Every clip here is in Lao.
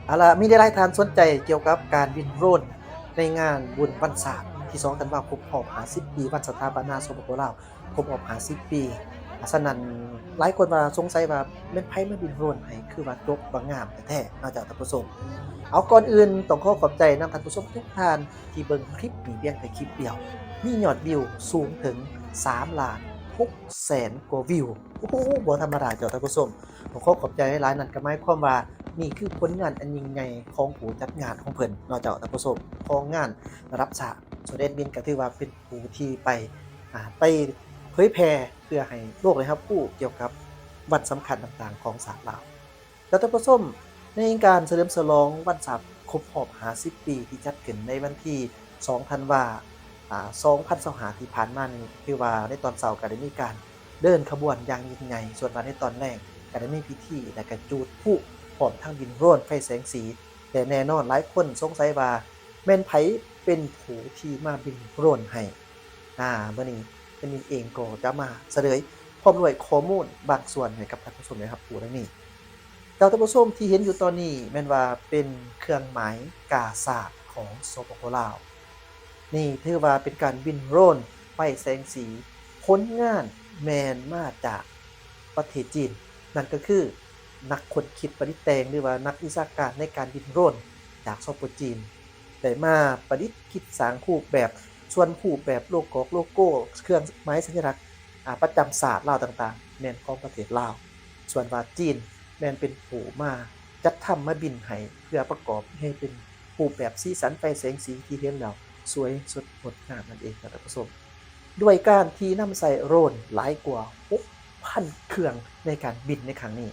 ເອົາລະ ມີຫຼາຍໆທ່ານສົນໃຈກ່ຽວກັບການບິນໂດຣນໃນງານບຸນວັນຊາດທີສອງທັນວາ ຄົບຮອບຫ້າສິບປີ ວັນສະຖາປະນາ ສປປ ລາວ ຄົບຮອບຫ້າສິບປີ. ສະນັ້ນ ຫຼາຍຄົນວ່າສົງໄສວ່າແມ່ນໃຜມາບິນໂດຣນໃຫ້ ຄືວ່າຈົບວ່າງາມແທ້ໆ ເນາະເຈົ້າທ່ານຜູ້ຊົມ. ເອົາ ກ່ອນອື່ນຕ້ອງຂໍຂອບໃຈນຳທ່ານຜູ້ຊົມທຸກທ່ານທີ່ເບິ່ງຄລິບນີ້ພຽງແຕ່ຄລິບດຽວ ມີຍອດວິວສູງເຖິງສາມລ້ານຫົກແສນກວ່າວິວ. ໂອ້ໂຫ ບໍ່ທຳມະດາເຈົ້າທ່ານຜູ້ຊົມ. ຕ້ອງຂໍຂອບໃຈຫຼາຍໆ ນັ້ນກໍໝາຍຄວາມວ່ານີ້ຄືຜົນງານອັນຍິ່ງໃຫຍ່ຂອງຜູ້ຈັດງານຂອງເພິ່ນເນາະເຈົ້າທ່ານຜູ້ຊົມ ຂອງງານລະດັບຊາດ. ສ່ວນແອດມິນກໍຖືວ່າເປັນຜູ້ທີ່ໄປ ອາ ໄປເຜີຍແຜ່ເພື່ອໃຫ້ໂລກໄດ້ຮັບຮູ້ກ່ຽວກັບວັນສຳຄັນຕ່າງໆຂອງຊາດລາວ. ແລ້ວທ່ານຜູ້ຊົມ ໃນງານສະເຫຼີມສະຫຼອງວັນຊາດຄົບຮອບຫ້າສິບປີ ທີ່ຈັດຂຶ້ນໃນວັນທີສອງທັນວາ ອາ ສອງພັນຊາວຫ້າ ທີ່ຜ່ານມານີ້ ຖືວ່າໃນຕອນເຊົ້າກໍໄດ້ມີການເດີນຂະບວນຢ່າງຍິ່ງໃຫຍ່, ສ່ວນວ່າໃນຕອນແລງກໍໄດ້ມີພິທີ ແລະ ກະຈູດພລຸ ພ້ອມທັງບິນໂດຣນໄຟແສງສີ. ແລະ ແນ່ນອນຫຼາຍຄົນສົງໄສວ່າແມ່ນໃຜເປັນຜູ້ທີ່ມາບິນໂດຣນໃຫ້. ອາ ມື້ນີ້ແອດມິນເອງກໍຈະມາສະເຫຼີຍ ພ້ອມດ້ວຍຂໍ້ມູນບາງສ່ວນໃຫ້ກັບທ່ານຜູ້ຊົມໄດ້ຮັບຮູ້ດັ່ງນີ້. ເຈົ້າທ່ານຜູ້ຊົມທີ່ເຫັນຢູ່ຕອນນີ້ແມ່ນວ່າເປັນເຄື່ອງໝາຍກາຊາດຂອງ ສປປ ລາວ. ນີ້ຖືວ່າເປັນການບິນໂດຣນໄຟແສງສີ. ຜົນງານແມ່ນມາຈາກປະເທດຈີນ, ນັ້ນກໍຄືນັກຄົ້ນຄິດປະດິດແຕ່ງ ຫຼືວ່ານັກວິຊາການໃນການບິນໂດຣນຈາກ ສປ ຈີນ ໄດ້ມາປະດິດຄິດສ້າງຮູບແບບ ສ່ວນຮູບແບບໂລໂກ້ ໂລໂກ້ ເຄື່ອງໝາຍສັນຍະລັກ ອາ ປະຈຳຊາດລາວຕ່າງໆ ແມ່ນຂອງປະເທດລາວ. ສ່ວນວ່າຈີນແມ່ນເປັນຜູ້ມາຈັດທຳມາບິນໃຫ້ ເພື່ອປະກອບໃຫ້ເປັນຮູບແບບສີສັນໄຟແສງສີທີ່ເຫັນແລ້ວສວຍສົດງົດງາມນັ້ນເອງ ທ່ານຜູ້ຊົມ. ດ້ວຍການທີ່ນຳໃຊ້ໂດຣນຫຼາຍກວ່າຫົກພັນເຄື່ອງໃນການບິນໃນຄັ້ງນີ້,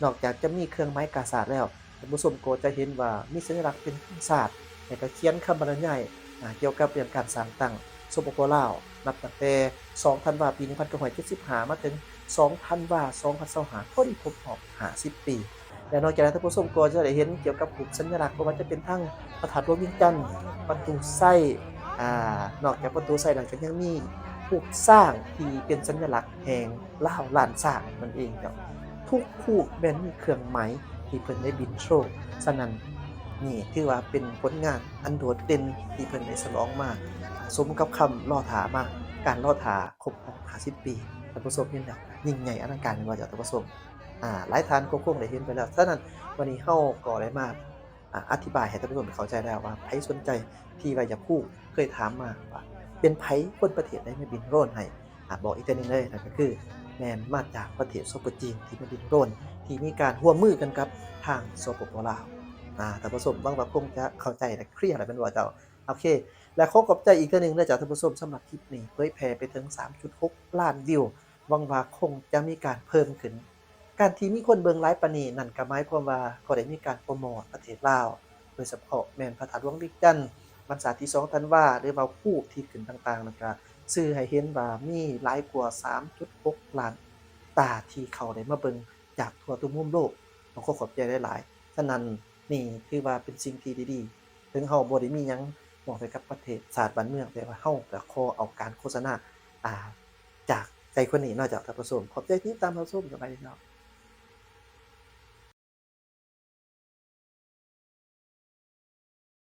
ນອກຈາກຈະມີເຄື່ອງໝາຍກາຊາດແລ້ວ, ທ່ານຜູ້ຊົມກໍຈະເຫັນວ່າມີສັນຍະລັກເປັນທຳຊາດ ແລະ ກໍຂຽນຄຳບັນລະຍາຍ ອາ ກ່ຽວກັບເລື່ອງການສ້າງຕັ້ງ ສປປ ລາວ ນັບຕັ້ງແຕ່ສອງທັນວາ ປີໜຶ່ງພັນເກົ້າຮ້ອຍເຈັດສິບຫ້າ ມາເຖິງສອງທັນວາ ສອງພັນຊາວຫ້າ ພໍດີຄົບຮອບຫ້າສິບປີ. ແລະ ນອກຈາກນັ້ນ ທ່ານຜູ້ຊົມກໍຈະໄດ້ເຫັນກ່ຽວກັບຮູບສັນຍະລັກ ບໍ່ວ່າຈະເປັນທັງພະທາດຫຼວງວຽງຈັນ, ປະຕູໄຊ, ອາ ນອກຈາກປະຕູໄຊແລ້ວ ກໍຍັງມີຮູບຊ້າງທີ່ເປັນສັນຍະລັກແຫ່ງລາວລ້ານຊ້າງນັ້ນເອງເຈົ້າ. ທຸກຮູບແມ່ນມີເຄື່ອງໝາຍທີ່ເພິ່ນໄດ້ບິນໂຊ. ສະນັ້ນ ນີ້ຖືວ່າເປັນຜົນງານອັນໂດດເດັ່ນທີ່ເພິ່ນໄດ້ສະຫຼອງມາ ສົມກັບຄຳລໍຖ້າມາ, ການລໍຖ້າຄົບຮອບຫ້າສິບປີ. ທ່ານຜູ້ຊົມເຫັນແລ້ວຍິ່ງໃຫຍ່ອະລັງການແມ່ນບໍ່ເຈົ້າທ່ານຜູ້ຊົມ? ອາ ຫຼາຍທ່ານກໍຄົງໄດ້ເຫັນໄປແລ້ວ. ສະນັ້ນ ວັນນີ້ເຮົາກໍໄດ້ມາ ອາ ອະທິບາຍໃຫ້ທ່ານຜູ້ຊົມເຂົ້າໃຈແລ້ວວ່າ ໃຜສົນໃຈທີ່ວ່າຢາກຮູ້ ເຄີຍຖາມມາວ່າເປັນໃຜ ຄົນປະເທດໃດມາບິນໂດຣນໃຫ້. ອາ ບອກອີກເທື່ອໜຶ່ງເລີຍ ນັ້ນກໍຄືແມ່ນມາຈາກປະເທດ ສປ ຈີນ ທີ່ມາບິນໂດຣນ ທີ່ມີການຮ່ວມມືກັນກັບທາງ ສປປ ລາວ. ອາ ທ່ານຜູ້ຊົມ ຫວັງວ່າຄົງຈະເຂົ້າໃຈ ແລະ ເຄລຍແລ້ວແມ່ນບໍ່ເຈົ້າ? ໂອເຄ ແລະ ຂໍຂອບໃຈອີກເທື່ອໜຶ່ງເດີເຈົ້າທ່ານຜູ້ຊົມ ສຳລັບຄລິບນີ້ ເຜີຍແຜ່ໄປເຖິງສາມຈຸດຫົກລ້ານວິວ. ຫວັງວ່າຄົງຈະມີການເພີ່ມຂຶ້ນ. ການທີ່ມີຄົນເບິ່ງຫຼາຍປານນີ້ ນັ້ນກໍໝາຍຄວາມວ່າກໍໄດ້ມີການໂປຣໂມດປະເທດລາວ, ໂດຍສະເພາະແມ່ນພະທາດຫຼວງວຽງຈັນ, ວັນຊາດທີສອງທັນວາ ຫຼືວ່າຮູບທີ່ຂຶ້ນຕ່າງໆ ນັ້ນກໍສື່ໃຫ້ເຫັນວ່າມີຫຼາຍກວ່າສາມຈຸດຫົກລ້ານຕາທີ່ເຂົາໄດ້ມາເບິ່ງຈາກທົ່ວທຸກມຸມໂລກ. ຕ້ອງຂໍຂອບໃຈຫຼາຍໆ. ສະນັ້ນ ນີ້ຖືວ່າເປັນສິ່ງທີ່ດີໆ. ເຖິງເຮົາບໍ່ໄດ້ມີຫຍັງມອບໃຫ້ກັບປະເທດຊາດບ້ານເມືອງ, ແຕ່ວ່າເຮົາກໍຂໍເອົາການໂຄສະນາ ອາ ຈາກໃຈຄົນນີ້ເນາະເຈົ້າທ່ານຜູ້ຊົມ. ຂອບໃຈທີ່ຕິດຕາມຮັບຊົມ. ສະບາຍດີເນາະ.